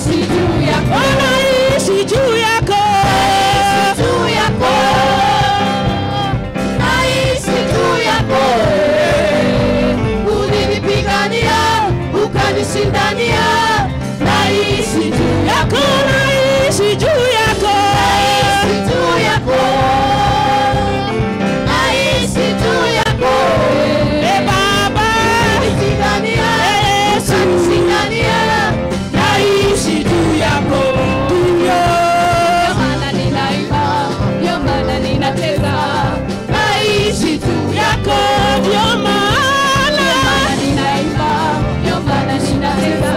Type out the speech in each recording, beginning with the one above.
Naishi juu yako. Naishi juu yako. Naishi juu yako. Naishi juu yako. Ulinipigania, ukanishindania. Naishi juu yako. Naishi juu yako. Naishi juu yako. Naishi juu yako. E Baba, ulinipigania, ukanishindania. Naishi juu yako. Ndio maana ninaimba, ndio maana ninacheza. Naishi juu yako. Ndio maana ninaimba, ndio maana ninacheza.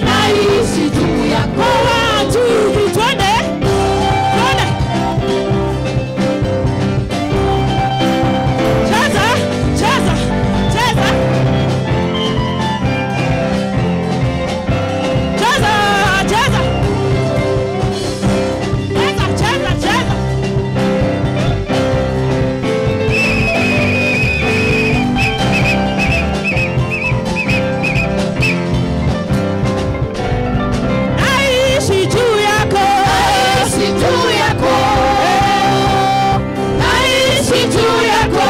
Naishi juu yako. 1 2 3, twende. Twende. Cheza, cheza, cheza. Cheza, cheza. Cheza, cheza, cheza. Naishi juu yako. Naishi juu yako. Naishi juu yako.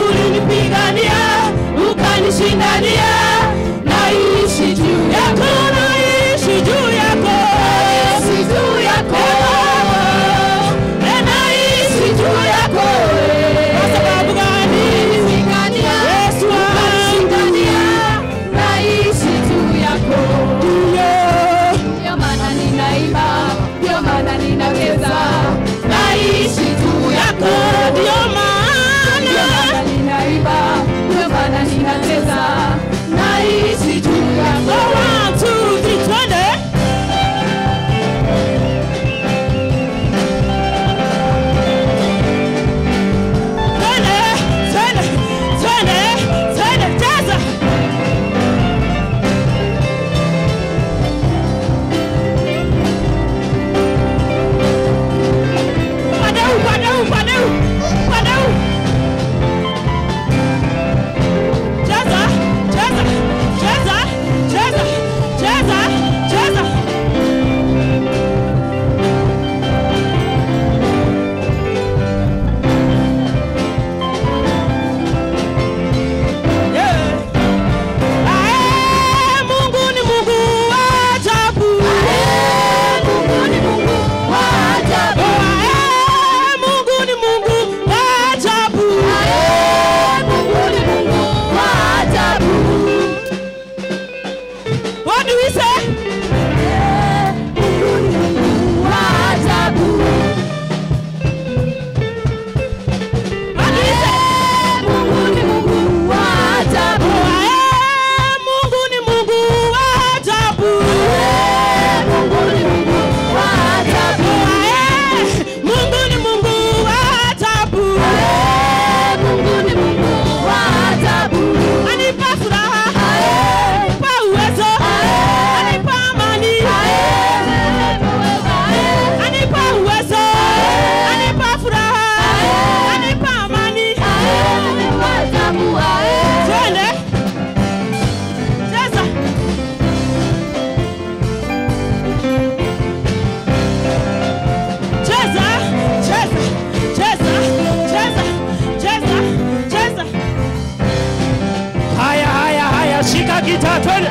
Ulinipigania, ukanishindania. Naishi juu yako. Naishi juu yako. Naishi juu yako. Naishi juu yako. Kwa sababu gani? Ulinipigania, Yesu wangu. ukanishindania. Naishi juu yako. Ndio. Ndio maana ninaimba, ndio maana ninacheza. Naishi juu yako. Ndio Ndio maana maana ninaimba, ndio maana ninacheza. Naishi juu yako. 1 2 3, twende. Twende, twende, twende, twende, cheza. Padau, padau, padau, padau. Cheza, cheza, cheza, cheza, cheza, cheza. Yeah. Ae, Mungu ni Mungu wa ajabu. Mungu ni Mungu wa ajabu. Ae, Mungu ni Mungu wa ajabu. Mungu ni Mungu wa ajabu. What do we say? Mungu ni Mungu wa ajabu. What do we say? Mungu ni Mungu wa ajabu. Ae, Mungu ni Mungu wa ajabu. Mungu ni Mungu wa ajabu. Ae, Mungu ni Mungu wa ajabu. Mungu ni Mungu wa ajabu. Anipa furaha, anipa uwezo, anipa amani, anipa uwezo, anipa furaha, anipa amani. Twende. Cheza. Cheza, cheza, cheza, cheza, cheza, cheza. Haya, haya, haya, shika gitaa, twende.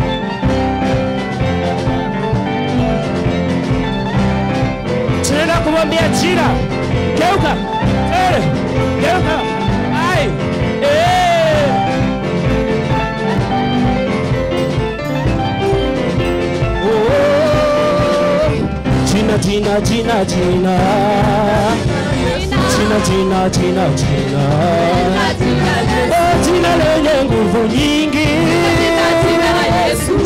Tunaenda kumwambia jina. Geuka. Twende. Geuka. Ai. Eh. Oh. Jina, jina, jina, jina. Jina, jina, jina, jina. Oh, jina lenye nguvu nyingi.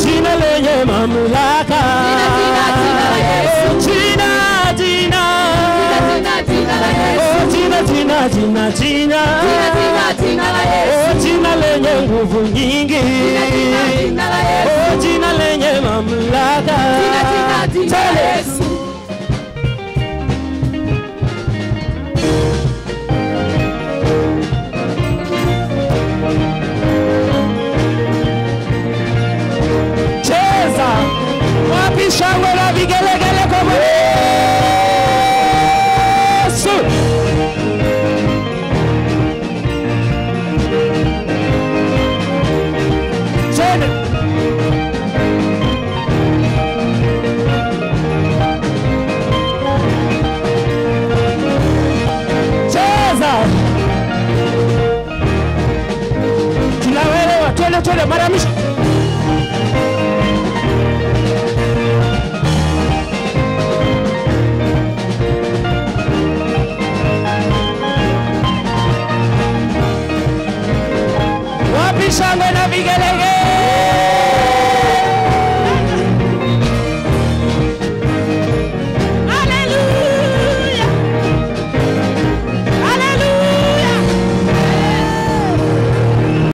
Jina lenye mamlaka. Oh, jina, jina. Oh, jina, jina, jina, jina. Oh, jina lenye nguvu nyingi. Oh, jina lenye mamlaka. Tele. Cheza. Twende mara mwisho. Wapi shangwe na vigelegele?